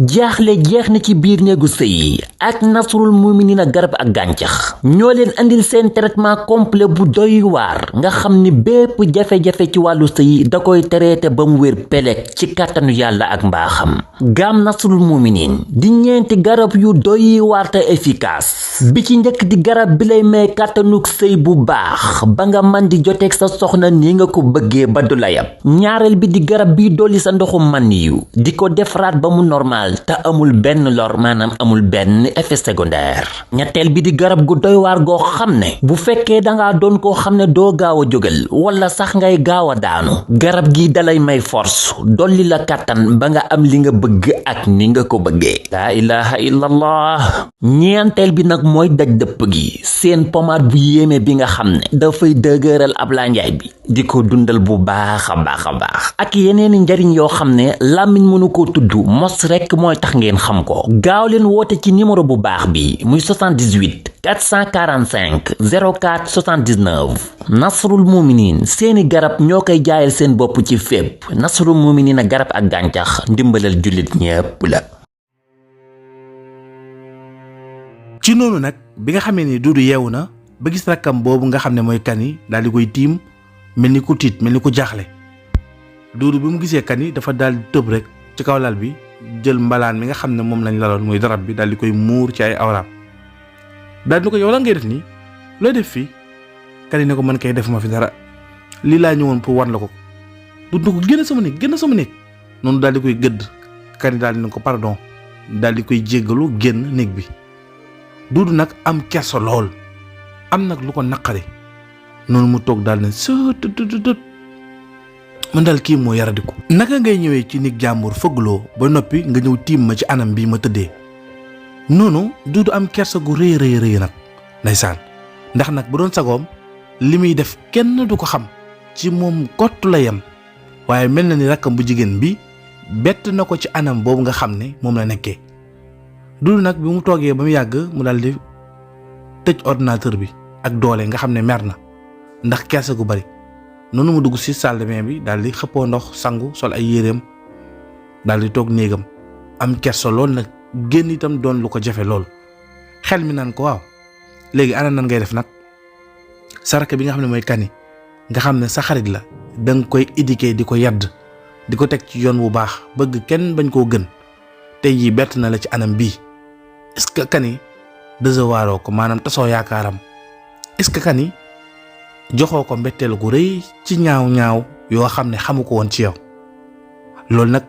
jaaxle jeex na ci biir néegu sëy ak Nasrul Muminina garab ak gàncax ñoo leen andil seen traitement complet bu doy waar nga xam ni bépp jafe-jafe ci wàllu sëy da koy traité ba mu wér pelek ci kàttanu yàlla ak mbaaxam gaam Nasrul Muminin di ñeenti garab yu doy waar te efficace bi ci njëkk di garab bi lay may kàttanuk sëy bu baax ba nga man di joteeg sa soxna ni nga ko bëggee ba du la yab ñaareel bi di garab bi dolli sa ndoxum man yu di ko defaraat ba mu normal te amul benn lor maanaam amul benn effet secondaire ñetteel bi di garab gu doy waar goo xam ne bu fekkee dangaa doon koo xam ne doo gaaw a jógal wala sax ngay gaaw a daanu garab gi dalay may force dolli la kàttan ba nga am li nga bëgg ak ni nga ko bëggee laa ilaha illallah ñeenteel bi nag mooy daj dëpp gi seen pommade bu yéeme bi nga xam ne dafay dëgëral Ablaye Njaay bi di ko dundal bu baax a baax ak yeneeni njariñ yoo xam ne làmmiñ mënu ko tudd mos rekk mooy tax ngeen xam ko gaaw leen woote ci numéro bu baax bi muy 78 445 04 79 Nasrul Muminin seeni garab ñoo koy jaayal seen bopp ci fépp Nasrul Muminina garab ak gàncax ndimbalal jullit ñépp la. ci noonu nag bi nga xamee ni Duudu yeewu na ba gis rakkam boobu nga xam ne mooy Kani daal di koy tiim mel ni ku tiit mel ni ku jaaxle Duudu bi mu gisee Kani dafa daal di tëb rek ci kaw lal bi jël mbalaan mi nga xam ne moom lañ laloon muy darab bi daal di koy muur ci ay awraam daal di ko yow la ngay def nii looy def fii Kani ne ko mën kay defuma fi dara lii laa ñëwoon pour wan la ko Duudu ko génn sama néeg noonu daal di koy gëdd Kani daal di ne ko pardon daal di koy jéggalu génn néeg bi Duudu nag am kersa lool am nag lu ko naqari noonu mu toog daal ne sëtëtëtët man daal kii moo yaradiku naka ngay ñëwee ci néeg jàmbur fëggloo ba noppi nga ñëw tiim ma ci anam bii ma tëddee noonu Duudu am kersa gu rëy nag ndeysaan ndax nag bu doon sagoom li muy def kenn du ko xam ci moom kott la yem waaye mel na ni rakkam bu jigéen bi bett na ko ci anam boobu nga xam ne moom la nekkee Duudu nag bi mu toogee ba mu yàgg mu daal di tëj ordinateur bi ak doole nga xam ne mer na ndax kersa gu bari noonu mu dugg ci salle de bain bi daal di xëppoo ndox sangu sol ay yéreem daal di toog néegam am kersa lool nag génn itam doon lu ko jafe lool xel mi naan ko waaw léegi ana nan ngay def nag sa rakk bi nga xam ne mooy Kani nga xam ne sa xarit la da nga koy éduquer di ko yadd di ko teg ci yoon bu baax bëgg kenn bañ koo gën tey jii bett na la ci anam bii est-ce que Kani décevoiroo ko maanaam tasoo yaakaaram est-ce que Kani joxoo ko mbetteel gu rëy ci ñaaw yoo xam ne xamu ko woon ci yow loolu nag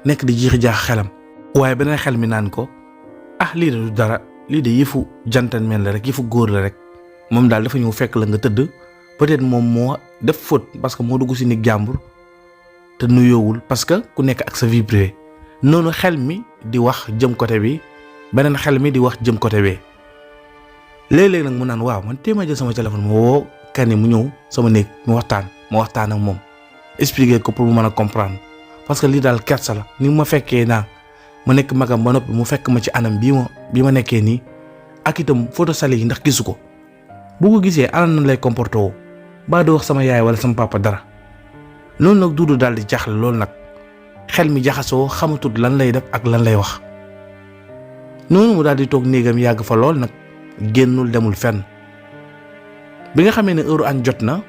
nekk di jiixi jaax xelam waaye beneen xel mi naan ko lii de du dara lii de yëfu gentleman la rek yëfu góor la rek moom daal dafa ñëw fekk la nga tëdd peut-être moom moo def faute parce que moo dugg si néeg jàmbur te nuyoowul parce que ku nekk ak sa vie privée noonu xel mi di wax jëm côté bi beneen xel mi di wax jëm côté bee léeg-léeg nag mu naan waaw man téema jël sama téléphone ma woo Kani mu ñëw sama néeg ma waxtaan ak moom expliquer ko pour mu mën a comprendre parce que lii daal kersa la ni ma fekkee naa ma nekk magam ba noppi mu fekk ma ci anam bii ma nekkee nii ak itam photo sali yi ndax gisu ko bu ko gisee anam nan lay comporté woo ba di wax sama yaay wala sama papa dara loolu nag Duudu daal di jaaxle loolu nag xel mi jaxasoo xamatul lan lay def ak lan lay wax noonu mu daal di toog néegam yàgg fa lool nag génnul demul fenn bi nga xamee ne heure añ jot na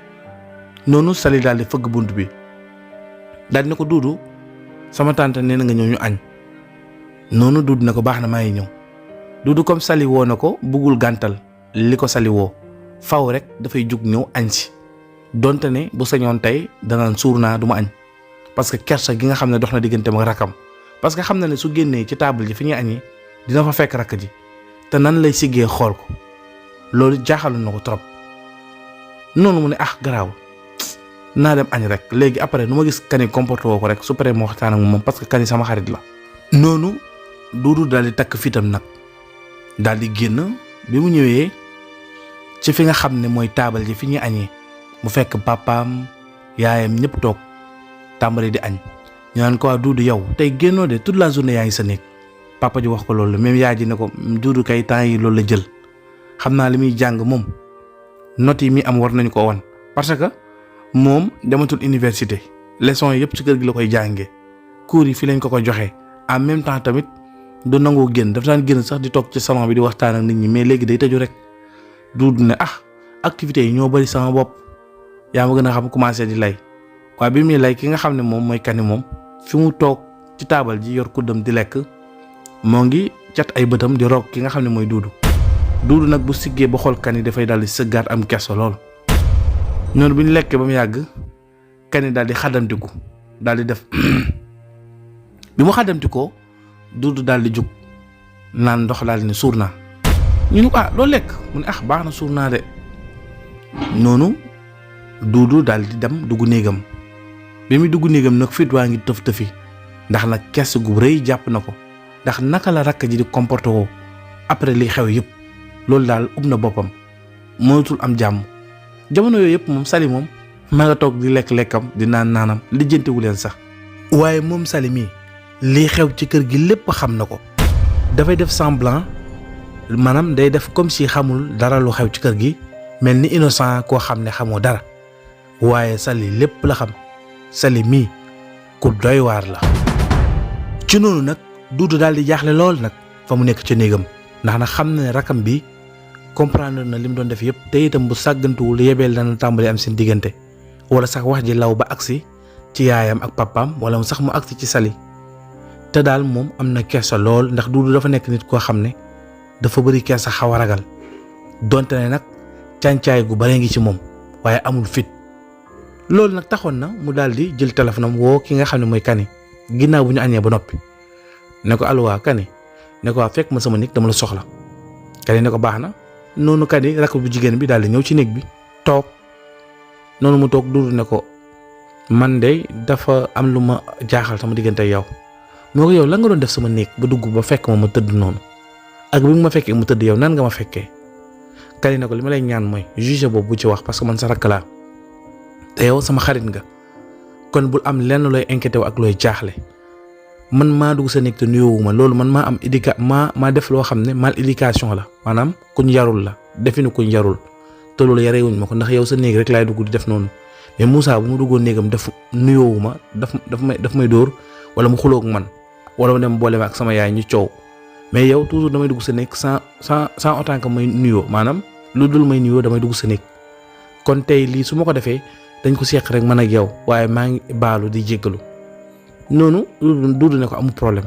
noonu Sali daal di fëgg bunt bi daal di ne ko Duudu sama tante nee na nga ñëw ñu añ noonu Duudu ne ko baax na maa ngi ñëw Duudu comme Sali woo na ko bëggul gàntal li ko Sali woo faw rek dafay jug ñëw añ si donte ne bu sañoon tey danaan suur naa du ma añ parce que kersa gi nga xam ne dox na diggante ak rakkam parce que xam na ne su génnee ci table ji fi ñuy añee dina fa fekk rakk ji te nan lay siggee xool ko loolu jaaxaloon na ko trop noonu mu ne garaaw naa dem añ rek léegi après nu ma gis Kani comporté woo ko rek su paree ma waxtaan ak moom parce que Kani sama xarit la. noonu Duudu daal di takk fitam nag daal di génn bi mu ñëwee ci fi nga xam ne mooy taabal ji fi ñuy añee mu fekk papaam yaayam ñëpp toog tàmbali di añ ñu naan ko waa Duudu yow tey génnoo de toute la journée yaa ngi sa néeg papa ji wax ko loolu même yaay ji ne ko Duudu kay temps yi loolu la jël xam naa li muy jàng moom notes yi mi am war nañu ko wan parce que moom dematul université leçon yëpp ci kër gi la koy jàngee cours yi fi lañ ko joxee en même temps tamit du nangoo génn dafa daan génn sax di toog ci salon bi di waxtaan ak nit ñi mais léegi day tëju rek Duudu ne activités yi ñoo bari sama bopp yaa ma gën a xam commencé di lay waaye bi muy lay ki nga xam ne moom mooy Kani moom fi mu toog ci taabal ji yor kuddam di lekk moo ngi cat ay bëtam di roog ki nga xam ne mooy Duudu nag bu siggee ba xool Kani dafay daal di sëggaat am kersa lool noonu bu ñu lekkee ba mu yàgg Kani daal di xaddamtiku daal di def bi mu xaddamtikoo Duudu daal di jug naan ndox daal di ne suur naa ñu ne ko loo lekk mu ne baax na suur naa de noonu Duudu daal di dem dugg néegam bi muy dugg néegam nag fit waa ngi tëf tëfi ndax nag kersa gu rëy jàpp na ko ndax naka la rakk ji di comporté woo après li xew yëpp loolu daal ub na boppam mënatul am jàmm jamono yooyu yëpp moom Sali moom ma nga toog di lekk-lekkam di naan naanam lijjantiwu leen sax waaye moom Sali mii lii xew ci kër gi lépp xam na ko dafay def semblant maanaam day def comme si xamul dara lu xew ci kër gi mel ni innocent koo xam ne xamoo dara waaye Sali lépp la xam Sali mii ku doy waar la. ci noonu nag Duudu daal di jaaxle lool nag fa mu nekk ca néegam ndax nag xam na ne rakam bi comprendre na li mu doon def yëpp te itam bu sàggantuwul yebeel dana tàmbali am seen diggante wala sax wax ji law ba agsi ci yaayam ak papaam wala sax mu agsi ci Sali te daal moom am na kersa lool ndax Duudu dafa nekk nit koo xam ne dafa bëri kersa xaw a ragal donte ne nag càncaay gu bare ngi ci moom waaye amul fit loolu nag taxoon na mu daal di jël téléphone am woo ki nga xam ne mooy Kani ginnaaw bu ñu añee ba noppi ne ko allo waa Kani ne ko waa fekk ma sama néeg dama la soxla Kani ne ko baax na noonu Kani rakk bu jigéen bi daal di ñëw ci néeg bi toog noonu mu toog Duudu ne ko man de dafa am lu ma jaaxal sama diggante ak yow moo ko yow la nga doon def sama néeg ba dugg ba fekk ma tëdd noonu ak bi ma fekkee mu tëdd yow nan nga ma fekkee Kani ne ko li ma lay ñaan mooy juge boobu bu ci wax parce que man sa rakk laa te yow sama xarit nga kon bul am lenn looy inquiété wu ak looy jaaxle man maa dugg sa néeg te nuyoowuma loolu man maa am maa def loo xam ne mal éducation la maanaam kuñ yarul la definu kuñ yarul te loolu yarewuñ ma ko ndax yow sa néeg rek laay dugg di def noonu mais Moussa bu mu duggoon néegam def nuyoowuma daf may dóor wala mu xuloog man wala mu dem boole ma ak sama yaay ñu coow mais yow toujours damay dugg sa néeg sans autant que may nuyoo maanaam lu dul may nuyoo damay dugg sa néeg kon tey lii su ma ko defee dañ ko seq rek man ak yow waaye maa ngi baalu di jéggalu noonu Duudu ne ko amul problème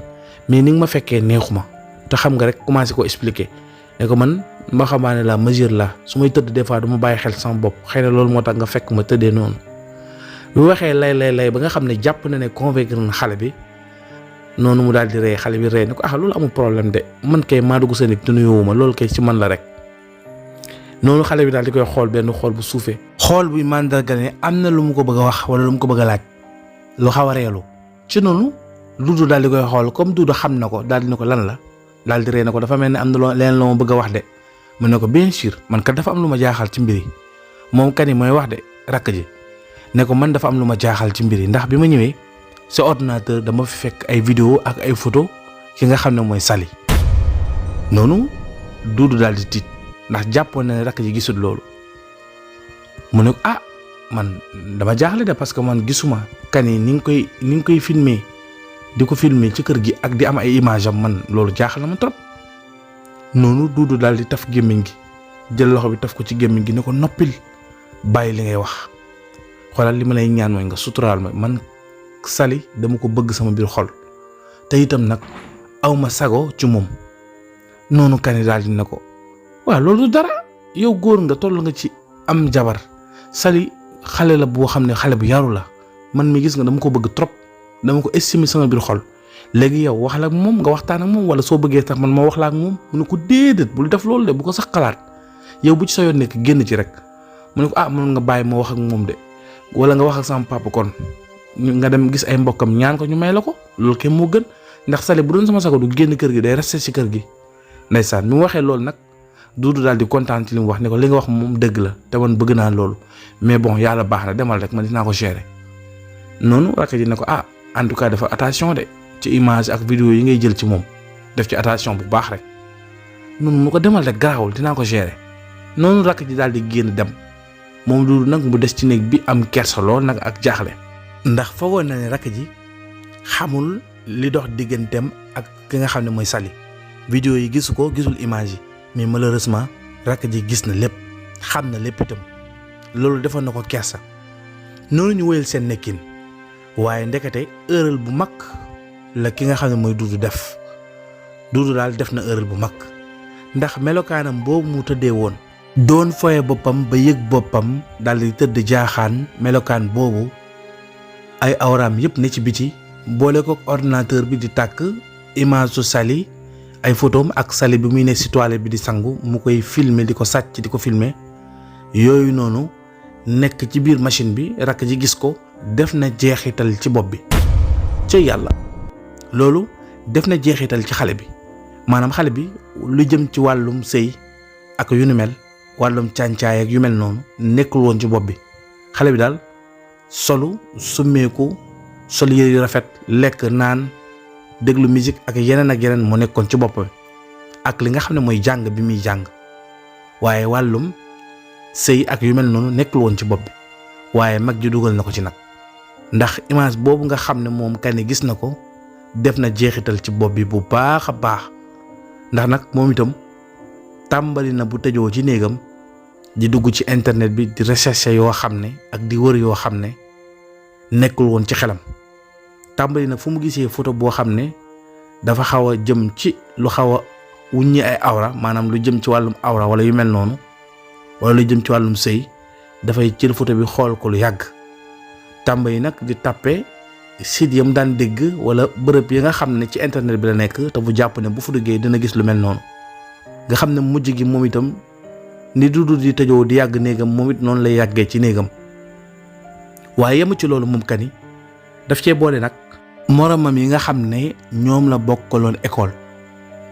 mais ni nga ma fekkee neexuma te xam nga rek commencé ko expliquer ne ko man ma xamaane la mesure la su may tëdd des fois du ma bàyyi xel sama bopp xëy na loolu moo tax nga fekk ma tëddee noonu bu waxee lay ba nga xam ne jàpp na ne convaincre na xale bi noonu mu daal di ree xale bi ree ne ko loolu amul problème de man kay maa dugg sa nit te nuyoowuma loolu kay ci man la rek noonu xale bi daal di koy xool benn xool bu suufee xool buy màndarga ne am na lu mu ko bëgg a wax wala lu mu ko bëgg a laaj lu xaw a reelu ci noonu Duudu daal di koy xool comme Duudu xam na ko daal di ne ko lan la daal di ree ne ko dafa mel ne am na leen la ma bëgg a wax de mu ne ko bien sûr man kat dafa am lu ma jaaxal ci mbir yi moom Kani mooy wax de rakk ji ne ko man dafa am lu ma jaaxal ci mbir yi ndax bi ma ñëwee sa ordinateur dama fi fekk ay vidéo ak ay photo ki nga xam ne mooy Sali noonu Duudu daal di tiit ndax jàppoon na ne rakk ji gisul loolu mu ne ko man dama jaaxle de parce que man gisuma Kani ni nga koy filmer di ko filmer ci kër gi ak di am ay image am man loolu jaaxal na ma trop noonu Duudu daal di taf gémmiñ gi jël loxo bi taf ko ci gémmiñ gi ne ko noppil bàyyi li ngay wax xoolal li ma lay ñaan mooy nga suturaal ma man Sali dama ko bëgg sama biir xol te itam nag aw ma sago ci moom noonu Kani daal di ne ko waaw loolu du dara yow góor nga toll nga ci am jabar Sali xale la boo xam ne xale bu yaru la man mi gis nga dama ko bëgg trop dama ko estimer sama biir xol léegi yow wax la ak moom nga waxtaan ak moom wala soo bëggee tax man ma wax la ak moom mu ne ko déedéet bul def loolu de bu ko sax xalaat yow bu ci sa yoon nekk génn ci rek mu ne ko mën nga bàyyi ma wax ak moom de wala nga wax ak sama papa kon nga dem gis ay mbokkam ñaan ko ñu may la ko loolu kenn moo gën ndax Sali bu doon sama sago du génn kër gi day resté ci kër gi ndeysaan bi mu waxee loolu nag Duudu daal di kontaan ci li mu wax ne ko li nga wax moom dëgg la te man bëgg naa loolu mais bon yàlla baax na demal rek man dinaa ko gérer noonu rakk ji ne ko en tout cas dafa attention de ci image ak vidéo yi ngay jël ci moom def ci attention bu baax rek noonu mu ko demal rek garaawul dinaa ko gérer noonu rakk ji daal di génn dem moom Duudu nag mu des ci néeg bi am kersa lool nag ak jaaxle ndax foogoon na ne rakk ji xamul li dox digganteem ak ki nga xam ne mooy Sali. vidéo yi gisu ko, gisul image yi, mais malheureusement rakk ji gis na lépp, xam na lépp itam. loolu defoon na ko kersa. noonu ñu wéyal seen nekkin waaye ndekete erreur bu mag la ki nga xam ne mooy Duudu def. Duudu daal def na erreur bu mag ndax melokaanam boobu mu tëddee woon doon foye boppam ba yëg boppam daal di tëdd jaaxaan. melokaan boobu ay awraam yëpp ne ci biti, boole ko ordinateur bi di tàkk, image su Sali, ay photom ak Sali bi muy ne ci toilette bi di sangu, mu koy filmer di ko sàcc di ko filmer. yooyu noonu nekk ci biir machine bi, rakk ji gis ko, def na jeexital ci bopp bi. ci yàlla loolu def na jeexital ci xale bi, maanaam xale bi lu jëm ci wàllum sëy ak yu nu mel, wàllum càncaay ak yu mel noonu nekkul woon ci bopp bi. xale bi daal solu, summeeku, sol yére yu rafet, lekk, naan, déglu musique ak yeneen moo nekkoon ci bopp bi, ak li nga xam ne mooy jàng bi muy jàng. waaye wàllum sëy ak yu mel noonu nekkul woon ci bopp bi. waaye mag ji dugal na ko ci nag, ndax image boobu nga xam ne moom Kani gis na ko def na jeexital ci bopp bi bu baax a baax. ndax nag moom itam tàmbali na bu tëjoo ci néegam di dugg ci internet bi di recherche yoo xam ne ak di wër yoo xam ne nekkul woon ci xelam. tàmbali na fu mu gisee photo boo xam ne dafa xaw a jëm ci lu xaw a wuññi ay awra, maanaam lu jëm ci wàllum awra wala yu mel noonu, wala lu jëm ci wàllum sëy, dafay jël photo bi xool ko lu yàgg. tàmbali nag di tàppe site yam daan dégg wala bërëb yi nga xam ne ci internet bi la nekk, te bu jàpp ne bu fu duggee dina gis lu mel noonu. nga xam ne mujj gi moom itam ni Duudu di tëjoo di yàgg néegam, moom it noonu lay yàggee ci néegam. waaye yemu ci loolu moom Kani daf cee boole nag moromam yi nga xam ne ñoom la bokkaloon école,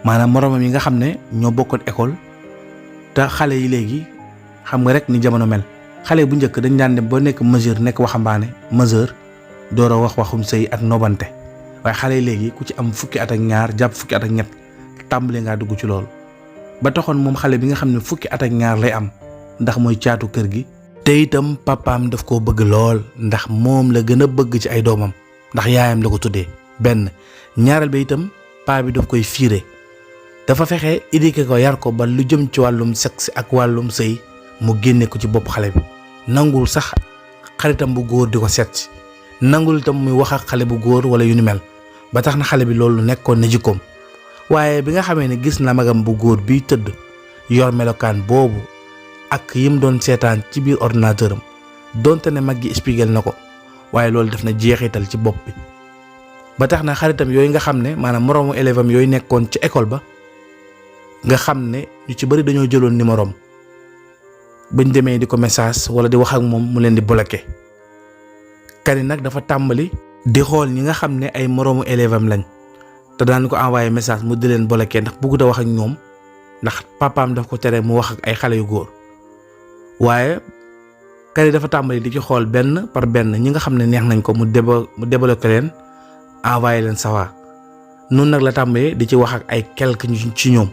maanaam moromam yi nga xam ne ñoo bokkoon école. te xale yi léegi xam nga rek ni jamono mel, xale bu njëkk dañ daan dem ba nekk majeur, nekk waxambaane majeur, door a wax waxum sëy ak nobante. waaye xale yi léegi ku ci am fukki at ak ñaar jàpp fukki at ak ñett tàmbali ngaa dugg ci loolu. ba taxoon moom xale bi nga xam ne fukki at ak ñaar lay am, ndax mooy caatu kër gi, te itam papaam daf koo bëgg lool, ndax moom la gën a bëgg ci ay doomam, ndax yaayam la ko tuddee. benn ñaareel ba itam paa bi daf koy fiire, dafa fexe éduquer ko, yar ko ba lu jëm ci wàllum sexe ak wàllum sëy mu génne ko ci bopp xale bi. nangul sax xaritam bu góor di ko seet, nangul itam muy wax ak xale bu góor wala yu ni mel. ba tax na xale bi loolu nekkoon na jikkoom. waaye bi nga xamee ne gis na magam bu góor bi tëdd yor melokaan boobu ak yim doon seetaan ci biir ordinateur am, donte ne mag gi expliqué na ko, waaye loolu def na jeexital ci bopp bi. ba tax na xaritam yooyu nga xam ne maanaam moroomu élève am yooyu nekkoon ci école ba, nga xam ne ñu ci bari dañoo jëloon numéro am, bañ demee di ko message wala di wax ak moom mu leen di bloqué. Kani nag dafa tàmbali di xool ñi nga xam ne ay moroomu élève am lañ, te daan ko envoyé message mu di leen bloqué ndax bëggut a wax ak ñoom, ndax papaam daf ko tere mu wax ak ay xale yu góor. waaye Kani dafa tàmbali di ci xool benn par benn ñi nga xam ne neex nañ ko mu débloqué leen, envoyé leen sawa. noonu nag la tàmbalee di ci wax ak ay quelque ci ñoom,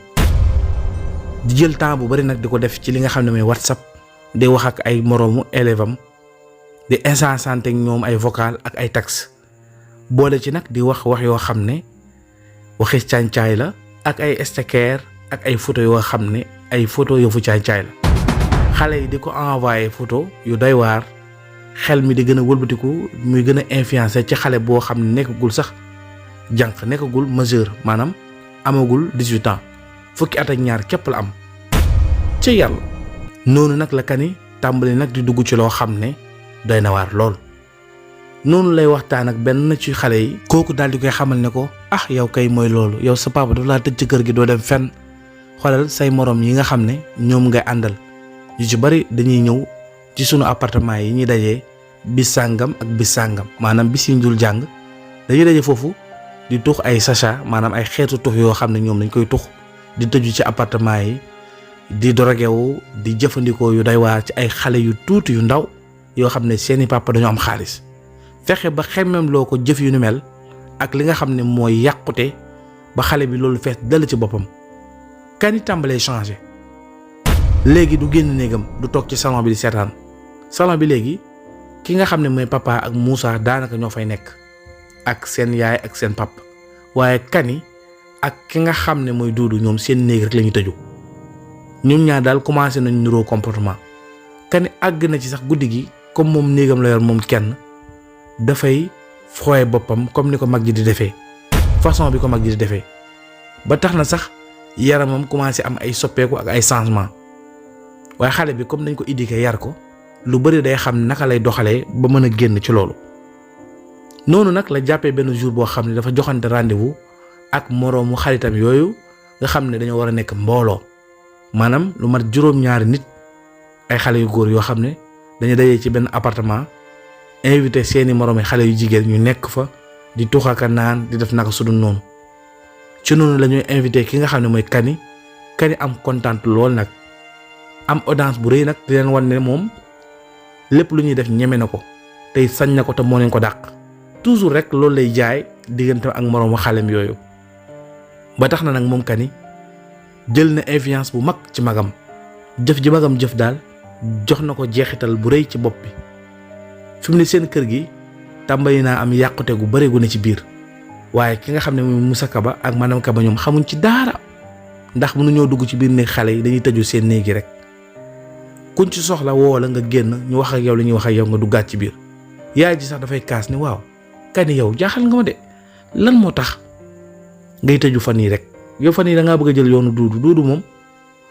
di jël temps bu bari nag di ko def ci li nga xam ne mooy WhatsApp, di wax ak ay moroomu élève am, di échangeante ak ñoom ay vocal ak ay texte. boole ci nag di wax yoo xam ne waxi càncaay la, ak ay sticker ak ay photo yoo xam ne ay photo yëfu càncaay la. xale yi di ko envoyé photo yu doy waar, xel mi di gën a wëlbatiku, muy gën a influencé ci xale boo xam ne nekkagul sax jànq, nekkagul majeur, maanaam amagul 18 ans, fukki at ak ñaar képp la am. ci yàlla noonu nag la Kani tàmbali nag di dugg ci loo xam ne doy na waar lool. noonu lay waxtaan ak benn ci xale yi, kooku daal di koy xamal ne ko, ah yow kay mooy loolu, yow sa papa dafa laa tëj ci kër gi, doo dem fenn. xoolal say morom yi nga xam ne ñoom ngay àndal, yu ci bari dañuy ñëw ci sunu appartement yi ñuy dajee bis sàngam ak bis sàngam, maanaam bis yi ñu dul jàng dañuy daje foofu di tux ay sachet, maanaam ay xeetu tux yoo xam ne ñoom dañ koy tux, di tëju ci appartement yi, di dorogewu, di jëfandikoo yu doy waar ci ay xale yu tuuti yu ndaw yoo xam ne seeni papa dañoo am xaalis. fexe ba xemmem loo ko jëf yu nu mel ak li nga xam ne mooy yàqute ba xale bi loolu fees dal ci boppam. Kani tàmbalee changé, léegi du génn néegam, du toog ci salon bi di seetaan. salon bi léegi ki nga xam ne mooy papa ak Moussa daanaka ñoo fay nekk ak seen yaay ak seen papa, waaye Kani ak ki nga xam ne mooy Duudu ñoom seen néeg rek la ñu tëju ñoom ñaar daal commencé nañ niroo comportement. Kani àgg na ci sax guddi gi comme moom néegam la yor moom kenn dafay fooye boppam comme ni ko mag ji di defee façon bi ko mag ji di defee ba tax na sax yaramam commencé am ay soppeeku ak ay changement waaye xale bi comme dañ ko éduqué yar ko lu bari day xam naka lay doxalee ba mën a génn ci loolu. noonu nag la jàppee benn jour boo xam ne dafa joxante rendez-vous ak moroomu xaritam yooyu nga xam ne dañoo war a nekk mbooloo maanaam lu mat juróom-ñaari nit ay xale yu góor yoo xam ne dañu dajee ci benn appartement invité seeni moroomi xale yu jigéen ñu nekk fa di tuxaka naan di def naka su dul noonu ci noonu la ñuy invité ki nga xam ne mooy Kani am kontaan lool nag am audience bu rëy nag di leen wan ne moom lépp lu ñuy def ñeme na ko tey sañ na ko te moo leen ko dàq toujours rek loolu lay jaay diggante ak moroomu xalem yooyu ba tax na nag moom Kani jël na influence bu mag ci magam jëf ji magam jëf daal jox na ko jeexital bu rëy ci bopp bi fi mu ne seen kër gi tàmbali naa am yàqute gu bare gu ne ci biir waaye ki nga xam ne mooy Moussa Kaba ak madame Kaba ñoom xamuñ ci dara ndax mënuñoo dugg ci biir néeg xale yi dañuy tëju seen néegi rek kuñ ci soxla woo la nga génn ñu wax ak yow li ñuy wax ak yow nga duggaat ci biir yaay ji sax dafay kaas ni waaw Kani yow jaaxal nga ma de lan moo tax ngay tëju fan yii rek yow fan yii da ngaa bëgg a jël yoonu Duudu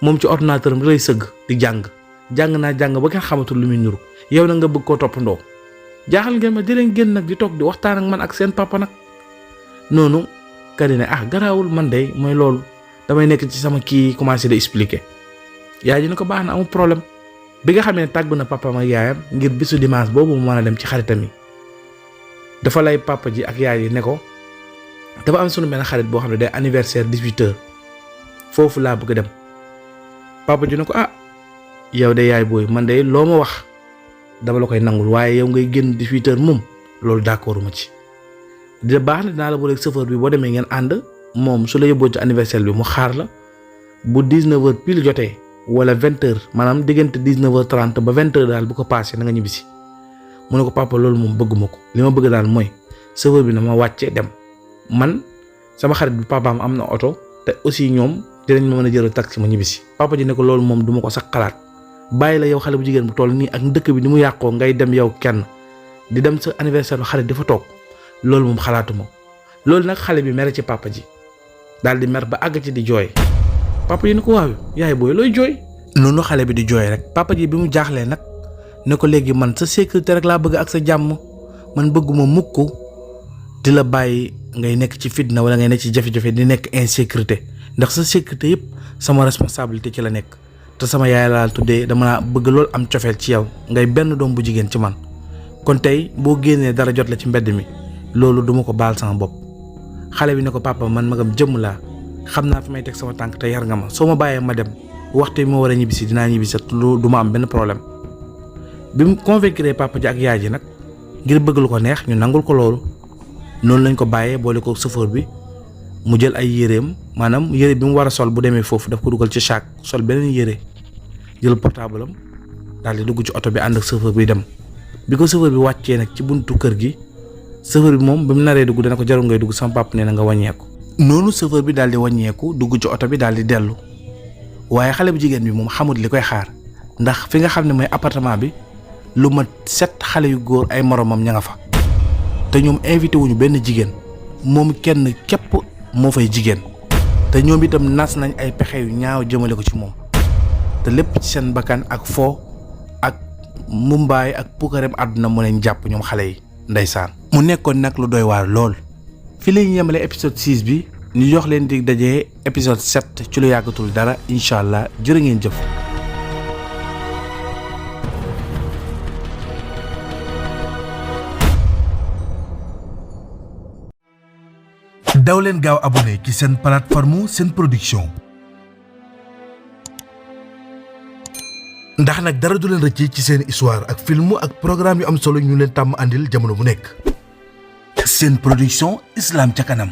moom ci ordinateur am lay sëgg di jàng naa jàng ba kenn xamatul lu muy nuru yow na nga bëgg koo toppandoo jaaxal ngeen ma di leen génn nag di toog di waxtaan ak man ak seen papa nag noonu Kani ne garaawul man de mooy loolu damay nekk ci sama kii commencé di expliquer yaay ji ne ko baax na amul problème bi nga xam ne tàggu na papa ak yaayam ngir bisu dimanche boobu mu mën a dem ci xaritam yi dafa lay papa ji ak yaay yi ne ko dafa am sunu benn xarit boo xam ne day anniversaire 18h foofu laa bëgg a dem papa ji ne ko yow de yaay booy man de loo ma wax dama la koy nangul waaye yow ngay génn 18h moom loolu d'accord ma ci dina baax na dinaa la booleeg chauffeur bi boo demee ngeen ànd moom su la yóbboo ci anniversaire bi mu xaar la bu 19h pile jotee wala 20h maanaam diggante 19h30 ba 20h daal bu ko paasee na nga ñibbisi mu ne ko papa loolu moom bëgguma ko li ma bëgg daal mooy chauffeur bi na ma wàcce dem man sama xarit bi papaam am na oto te aussi ñoom dinañ ma mën a jëral taxi ma ñibbisi papa ji ne ko loolu moom duma ko sax xalaat bàyyi la yow xale bu jigéen bu toll nii ak dëkk bi ni mu yàqoo ngay dem yow kenn di dem sa anniversaire bu xarit dafa toog loolu moom xalaatuma loolu nag xale bi mere ci papa ji daal di mer ba àgg ci di jooy papa ji ne ko waaw yaay booy looy jooy noonu xale bi di jooy rek papa ji bi mu jaaxlee nag ne ko léegi man sa sécurité rek laa bëgg ak sa jàmm man bëgguma mukk di la bàyyi ngay nekk ci fitna wala ngay nekk ci jafe-jafe di nekk insécurité ndax sa sécurité yëpp sama responsabilité ci la nekk te sama yaay laa tuddee dama naa bëgg loolu am cofeel ci yow ngay benn doom bu jigéen ci man kon tey boo génnee dara jot la ci mbedd mi loolu duma ko baal sama bopp xale bi ne ko papa man magam jëmm laa xam naa fi may teg sama tànk te yar nga ma soo ma bàyyee ma dem waxtu bi ma war a ñibbisi dinaa ñibbisi lu du ma am benn problème bi mu convaincre papa ji ak yaay ji nag ngir bëgg lu ko neex ñu nangul ko loolu noonu lañ ko bàyyee boole ko chauffeur bi mu jël ay yéreem maanaam yére bi mu war a sol bu demee foofu daf ko dugal ci sac sol beneen yére jël portable am daal di dugg ci oto bi ànd ak chauffeur bi dem bi ko chauffeur bi wàccee nag ci buntu kër gi chauffeur bi moom bi mu naree dugg dana ko jarul ngay dugg sama papa nee na nga wàññeeku noonu chauffeur bi daal di wàññeeku dugg ci oto bi daal di dellu waaye xale bu jigéen bi moom xamut li koy xaar ndax fi nga xam ne mooy appartement bi lu mat 7 xale yu góor ay moromam ña nga fa te ñoom invité wuñu benn jigéen moom kenn képp moo fay jigéen te ñoom itam nas nañ ay pexe yu ñaaw jëmale ko ci moom te lépp ci seen bakkan ak foo ak mumbaay ak pukareem àdduna mu leen jàpp ñoom xale yi ndeysaan mu nekkoon nag lu doy waar lool fi la ñu yemale épisode 6 bi ñu jox leen dig dajee épisode 7 ci lu yàggatul dara incha allah jërë ngeen jëf. daw leen gaaw abonné ci seen plateforme Sen Production ndax nag dara du leen rëcc ci seen histoire ak film ak programme yu am solo ñu leen tàmm àndil jamono bu nekk. Sen Production, Islam ca kanam.